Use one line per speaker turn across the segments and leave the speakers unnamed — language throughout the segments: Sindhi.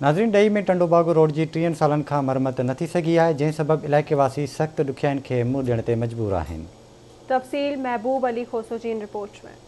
ناظرين ڏهي ۾ ٽنڊوباگو روڊ جي ٽيهن سالن کان مرمت نه ٿي سگهي آهي جنهن سبب علائقي واسي سخت ڏکيائين کي منهن ڏيڻ تي مجبور آهن.
تفصيل محبوب علي کوسو جي هن رپورٽ ۾.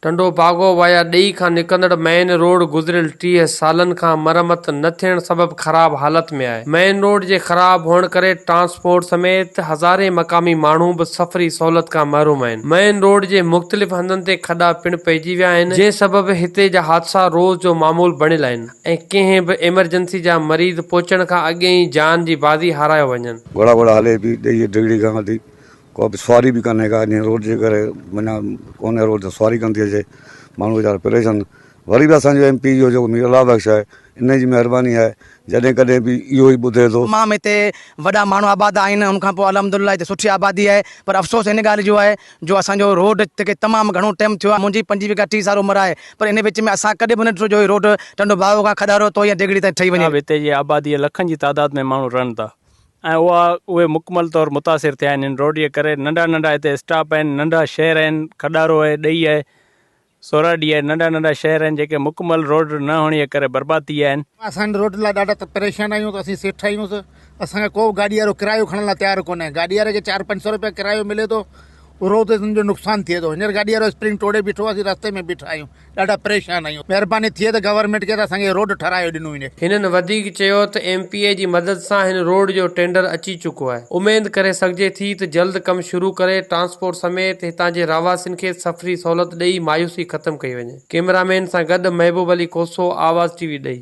ٽنڊو باگو وايا ڏيئي کان نڪرندڙ مين روڊ گذريل 30 سالن کان مرمت نه ٿيڻ سبب خراب حالت ۾ آهي. مين روڊ جي خراب هئڻ ڪري ٽرانسپورٽ سميت هزارين مقامي ماڻهو به سفري سهولت کان محروم آهن. مين روڊ جي مختلف هنڌن تي کڏا پڻ پئجي ويا آهن، جنهن سبب هتي جا حادثا روز جو معمول بڻيل آهن ۽ ڪنهن به ايمرجنسي جا مريض پهچڻ کان اڳي ئي جان جي بازي هارايو وڃن.
گهوڙا گهوڙا هلي پئي ڏيئي ڊگهڙي کان وٺي ڪو به سواري به ڪانهي ڪا انهي روڊ جي ڪري معنيٰ ڪونهي روڊ ته سواري ڪانه ٿي اچي ماڻهو ويچارا پريشان وري به اسان جو ايم پي اهو جيڪو مير الله بخش آهي انهي جي مهرباني آهي جڏهن ڪڏهن به اهو ئي ٻڌي ٿو.
تمام هتي وڏا ماڻهو آباد آهن ان کان پوء الحمدلله هتي سٺي آبادي آهي پر افسوس ان ڳالهه جو آهي جو اسان جو روڊ کي تمام گهڻو ٽيم ٿيو آهي منهنجي 25 کان 30 سال عمر آهي پر ان وچ ۾ اسان ڪڏهن به نه ڏٺو جو هي روڊ ٽنڊو باگو کان کڏارو تو يا ڊيگڙي تائين ٺهي وڃي.
هتي جي آبادي لکن جي تعداد ۾ ماڻهو رهن ٿا ۽ اها اهي مڪمل طور متاثر ٿيا آهن هن روڊ جي ڪري ننڍا ننڍا هتي اسٽاپ آهن ننڍا شهر آهن کڏارو آهي ڏئي آهي سوراڊي آهي ننڍا ننڍا شهر آهن جيڪي مڪمل روڊ نه هئڻ جي ڪري برباد ٿي ويا آهن.
اسان هن روڊ لاء ڏاڍا پريشان آهيون ته اسين سيٺ آهيون اسان کي ڪو به گاڏي وارو ڪرايو کڻڻ لاء تيار ڪونهي گاڏي واري کي چار پنج سو روپيا ڪرايو ملي ٿو روز ان جو نقصان ٿئي ٿو هينئر گاڏي وارو اسپرنگ ٽوڙي بيٺو آهي اسين رستي ۾ بيٺا آهيون ڏاڍا پريشان آهيون مهرباني ٿئي ته گورنمينٽ کي ته اسان کي روڊ ٺهرايو ڏنو وڃي.
هنن وڌيڪ چيو ته ايم پي اي جي مدد سان هن روڊ جو ٽينڊر اچي چڪو آهي اميد ڪري سگهجي ٿي ته جلد ڪم شروع ڪري ٽرانسپورٽ سميت هتان جي رهواسين کي سفري سهولت ڏئي مايوسي ختم ڪئي وڃي ڪئميرا مين سان گڏ محبوب علي کوسو آواز ٽي وي ڏئي.